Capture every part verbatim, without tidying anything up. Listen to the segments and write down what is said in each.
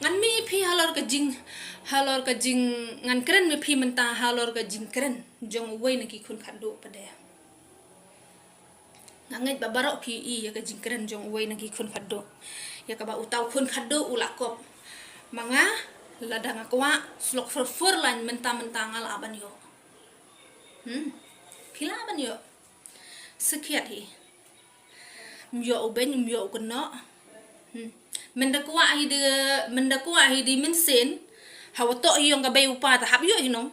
Ngan mih ïa phi halor ka jing, halor ka jing, ngan kren ïa phi mynta halor ka jingkren jong uwei na ki khun khatduh pat de. Nga ngeit ba baroh phi ïohi ïa ka jingkren jong uwei na ki khun khatduh. Ïa kaba uta u khun khatduh u la kop ma nga, lada nga kwah slok phyrphir lain mynta mynta nga lah ban ïoh. Hmm. Phi lah ban ïoh. Sakhiat hi. Ym ïoh u beiñ, ym ïoh u kynnoh. Hmm. Mynda kwah hi de, mynda kwah hi de mynsiem. Hawa toh hi ïong ka bei u pa te hap ïoh hi nong.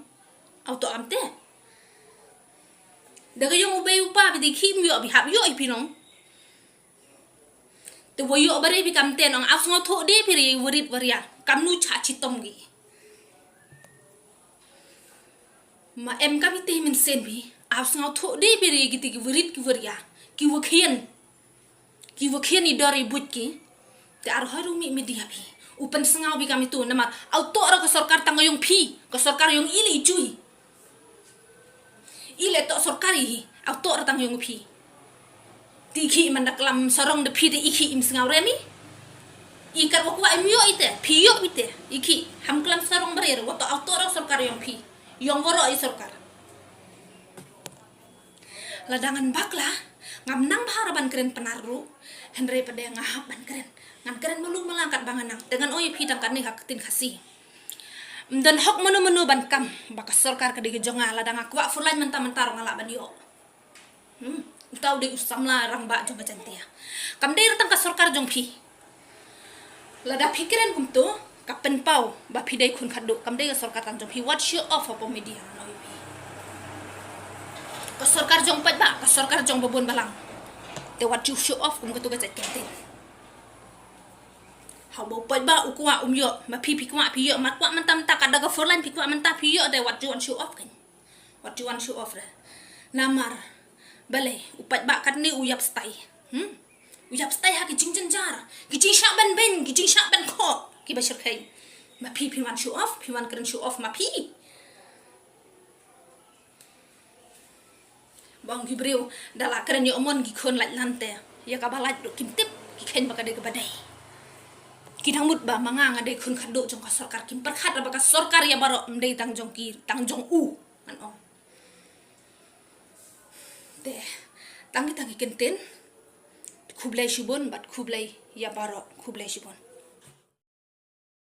Hawa toh kamte. Da ka ïong u bei u pa phi te khih ym ïoh, phi hap ïoh hi phi nong. Te wa ïoh ba re phi kamte nong, haw sngewthuh de phi re wa rit wa ria. Kamnu cha chitom ki. Ma em kam ite mynsiem phi, haw sngewthuh de phi re kiti ki wa rit ki wa ria, ki wa khian. Ki wa khian i dor i buit ki. Te arhoi ruh mih mih de ïa phi. U pynsngew phi kam itu namar haw toh ruh ka sorkar tang ïong phi, ka sorkar ïong i lei i chui. I lei toh sorkar i hi, haw toh ruh tang ïong phi. Te i khih mynda klam sarong da phi te i khih im sngewrem i. I kat wa kwah im ïoh ite, phi ïoh ite, i khih ham klam sarong ba re, wa toh haw toh ruh sorkar ïong phi. Ïong waroh i sorkar. Lada ngan bakla, ngam nang bha ruh ban kren Pnar ruh, hynrei pat de nga hap ban kren. Ngan kren malu mala katba nga nang, te ngan ong ïa phi tang katne ha ka ktien Khasi. Ym don hok mano mano ban kam ba ka sorkar ka dei ka jong nga, lada nga kwah four lane mynta mynta ruh nga lah ban ïoh. Hmm. Uta u dei u samla rangbah jong ka Jaiñtia. Kam dei ruh tang ka sorkar jong phi. Lada phi kren kumto, ka pynpaw ba phi dei khun khatduh, kam dei ka sorkar tang jong phi, wat show off hapoh media, ngan ong ïa phi. Ka sorkar jong u paidbah, ka sorkar jong u babun balang. Te wat ju show off kum katu ka jait kyntien. Haw ba u paidbah u kwah um ïoh, ma phi phi kwah phi ïoh, ma kwah mynta mynta ka da ka four lane phi kwah mynta phi ïoh, te wat ju wan show off kan. Wat ju wan show off re. Namar balei u paidbah katne u ïap stai. Hmm? U ïap stai ha ki jingjynjar, ki jingshah ban beiñ, ki jingshah ban khoh kiba shyrkhei. Ma phi phi wan show off, phi wan kren show off ma phi. Ba ong ki briew, da la kren ïoh mon ki khun lait lante. Ïa kaba lait ruh kim tip, ki kheiñ ba ka dei kaba dei. Ki dang mut ba ma nga nga dei khun khatduh jong ka sorkar, kim pyrkhat ba ka sorkar ïa baroh ym dei tang jong ki, tang jong u. Ngan ong. Te tang ki tang ki kyntien. Khublei shibun bad khublei ïa baroh, khublei shibun.